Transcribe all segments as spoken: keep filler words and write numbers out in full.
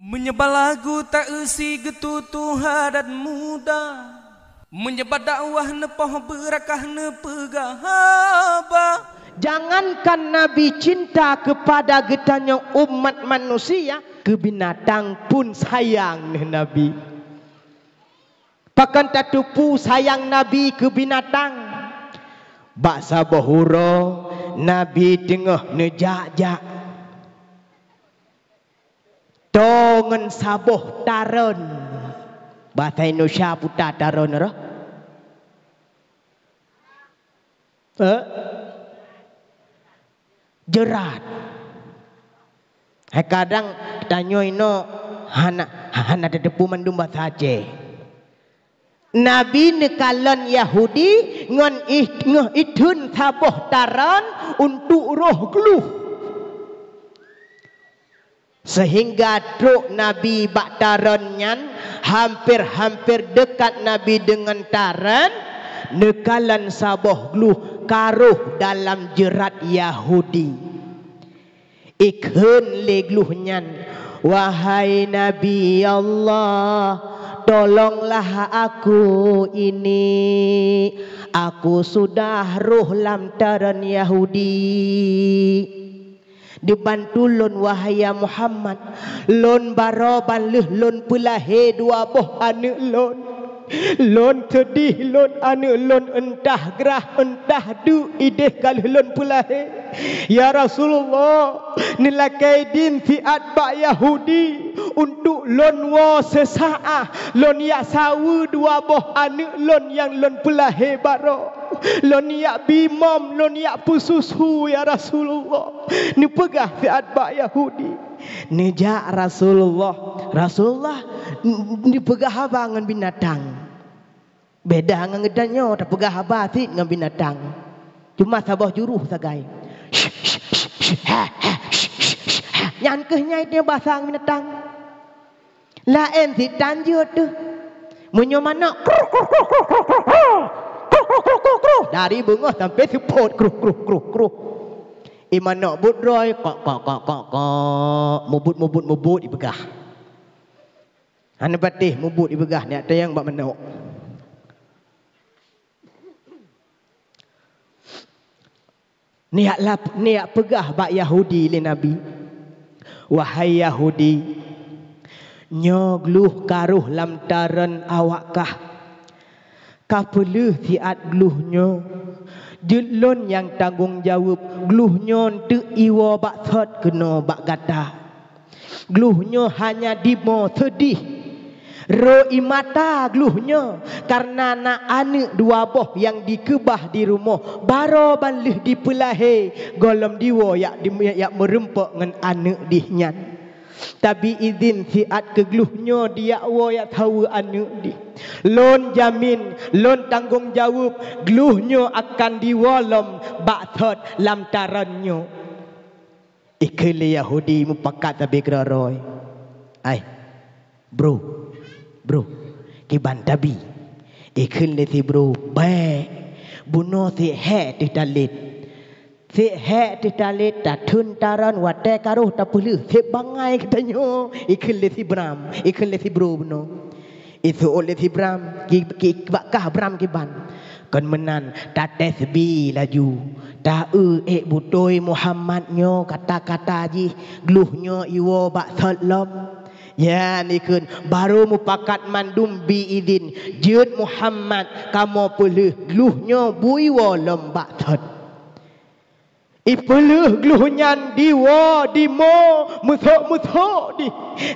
Meunyoe bak lagu ta-eu si geututoe adat muda, meunyoe bak dakwah neupoh beurakah neupeugah haba. Jangankan Nabi cinta kepada geutanyoe umat manusia, keu binatang pun sayang neuh Nabi. Pakon tateupeue sayang Nabi keu binatang? Bak saboh uroe Nabi teungoh neujak-jak. Toe ngon saboh taron. Basa Indonesia peue taron roh? Eh? Jeurat. Hai kadang tanyoe inoe hana, hana tateupeue mandum basa Aceh. Nabi neukalon Yahudi ngon ih-, ngon itheun saboh taron untuk roh gluh. Sehingga trok Nabi bak taron nyan, hamper-hamper deukat Nabi deungon taron, neukalon saboh gluh ka roh dalam jeurat Yahudi. Ikheun lé gluh nyan, "Wahai Nabi Allah, tolonglah aku ini. Aku sudah roh lam taron Yahudi." Dibantu lôn, wahai ya Muhammad, lôn baroe ban lheueh lôn peulahé dua boh aneuëk lôn. Lôn seudeh lôn, aneuëk lôn entah grah, entah deuk ideh ka lheueh lôn peulahé. Ya Rasulullah, neulakée idin siat bak Yahudi untuk lôn woe seusaáh, lôn yak saweue dua boh aneuëk lôn nyang lôn peulahé baroe. Lôn yak bimom, lôn yak peususu, ya Rasulullah. Neupeugah siat bak Yahudi. Neujak Rasulullah. Rasulullah n-, n-, neupeugah haba ngon binatang. Beda ngon geutanyoe, tapeugah haba cit ngon binatang. Cuma saboh juruh sagai. Nyan keuh nyai teuh basa ngon binatang. Laén cit tan jeuet teuh. Meunyoe manok, kruh, kruh, kruh, dari beungoh sampai seupôt, kruh, kruh, kruh, kruh. I manok buet droe, kok, kok, kok, kok, kok, mubut, mubut, mubut, ipeugah. Hana patéh mubut ipeugah, neujak tanyong bak manok. Neujak lap-, neujak peugah bak Yahudi lé Nabi, "Wahai Yahudi, nyoe gluh ka roh lam tareun awak kah. Ka peulheueh siat gluh nyoe. Jeuet lôn nyang tanggong jaweueb, gluh nyoe eunteuk iwoe bak sot keunoe bak gata." Gluh nyoe hanya dimoe seudeh. Ro ie mata gluh nyoe kareuna na aneuëk dua boh nyang dikeubah di rumoh, baroe ban lheueh dipeulahé, gohlom diwoe yak di-, yak meureumpok ngon aneuëk dih nyan. Tabi idhin siat keu gluh nyoe diyak woe yak saweue aneuëk dih. Lôn jamin, lôn tanggong jaweueb, gluh nyoe akan diwoe lom bak sot lam tareun nyoe. Ikheun lé Yahudi mupakat sabe keudroe-droe, "Ai, bro, bro, kiban tabi?" Ikheun lé si bro, "Bék, bunoe seb hék teuh talét. Seb hék teuh talét, tatheun tareun watée ka roh tapeulheueh, seb bangai geutanyoe." Ikheun lé si Bram, ikheun lé si bro bunoe. Iseuôt lé si Bram, ki, ki, bak kah Bram kiban. Kon meunan, tatasbi laju. Ta-eu ék beutôi Muhammad nyoe kata-kata jih, gluh nyoe iwoe bak sot lom. Nyan ikheun, baru mupakat mandum bi idhin, jeuet Muhammad kamoe peulheueh, gluh nyoe beu iwoe lom bak sot. Ipeulheueh gluh nyan diwoe dimoe meusok-meusok dih,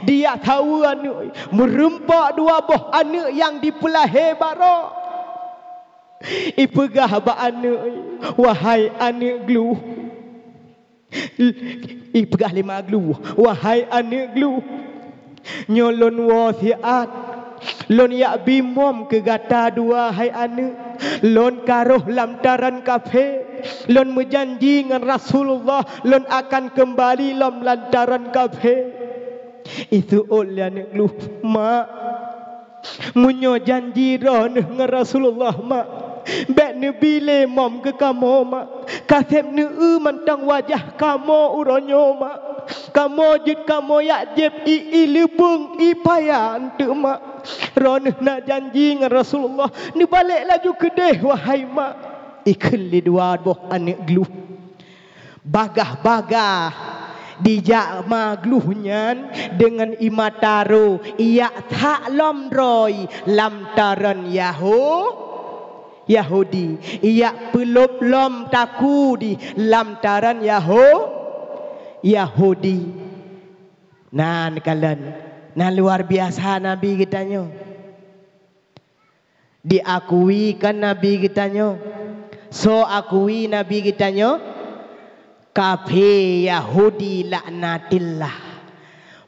diyak saweue aneuëk, meureumpok dua boh aneuëk nyang dipeulahé baroe. Ipeugah bak aneuëk, "Wahai aneuëk gluh," ipeugah lé ma gluh, "Wahai aneuëk gluh, nyoe lôn woe siat, lôn yak bimom keu gata dua hai aneuëk. Lôn ka roh lam tareun kafé. Lôn meujanji ngon Rasulullah, lôn akan keumbali lom lam tareun kafé." Iseuôt lé aneuëk gluh, "Mak, meunyoe janji droeneueh ngon Rasulullah, Mak, bék neubi lé mom keu kamoe, Mak. Ka seb neueu mantong wajah kamoe uroe nyoe, Mak. Kamoe jeuet kamoe jak jieb ié leubeueng ié paya eunteuk mak. Droeneuh na janji ngon Rasulullah, neubalek laju keudeh, wahai mak. Ikheun lé dua boh aneuëk gluh. Bagaih-bagaih dijak ma gluh nyan deungon ié mata ro, ijak that lom droe lam taran Yahu-, Yahudi, ijak peulop lom takue di lam taran Yahu-, Yahudi. Nan kalon, nan luar biasa Nabi geutanyoe. Diakui kan Nabi geutanyoe? Soe akui Nabi geutanyoe? Kafé Yahudi laknatillah.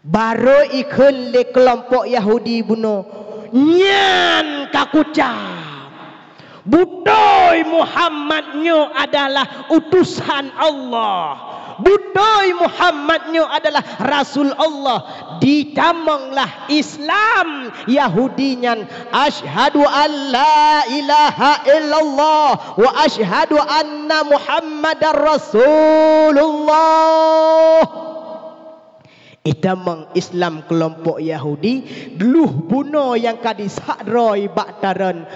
Barô ikheun lé keulompok Yahudi bunoe, "Nyan ka kucam! Beutôi Muhammad nyoe adalah utosan Allah! Beutôi Muhammad nyoe adalah rasul Allah!" Ditamonglah Islam Yahudi nyan, "Asyhadu an la ilaha illallah wa asyhadu anna Muhammadar Rasulullah." Itamong Islam keulompok Yahudi, gluh bunoe nyang ka disak droe bak taran,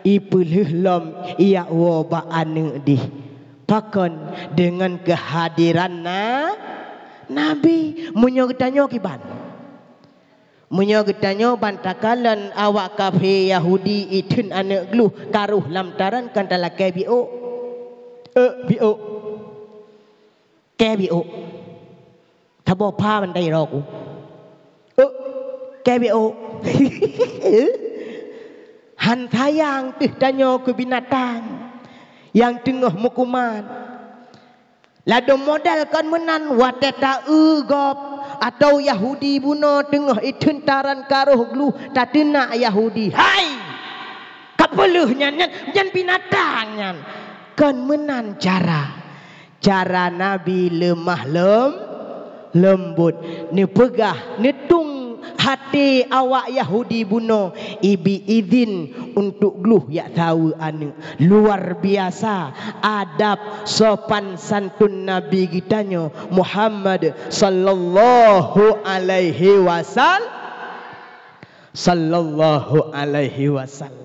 ipeulheueh lom ijak woe bak aneuëk dih. Pakon? Deungon keuhadiran na-, Nabi. Meunyoe geutanyoe kiban? Meunyoe geutanyoe ban takalon awak kafé Yahudi itheun aneuëk gluh ka rôh lam taran, kon talakée biôk? Ék biôk. Kée biôk. Saboh pha bantai droe ku. Ék, kée biôk. Han sayang teuh tanyoe keu binatang nyang teungoh meukumat. Ladôm model kon meunan, watée ta-eu gob atawa Yahudi bunoe teungoh itheun taran ka rôh gluh, tateunak Yahudi. Hai! Ka peuleueh nyan, nyan, nyan binatang nyan. Kon meunan cara. Cara Nabi leumah lem-, leumbot, neupeugah, neutueng até awak Yahudi bunoe, ibi idhin untuk gluh jak saweue aneuëk. Luar biasa adab sopan santun Nabi geutanyoe Muhammad sallallahu alaihi wasal-, sallallahu alaihi wasallam.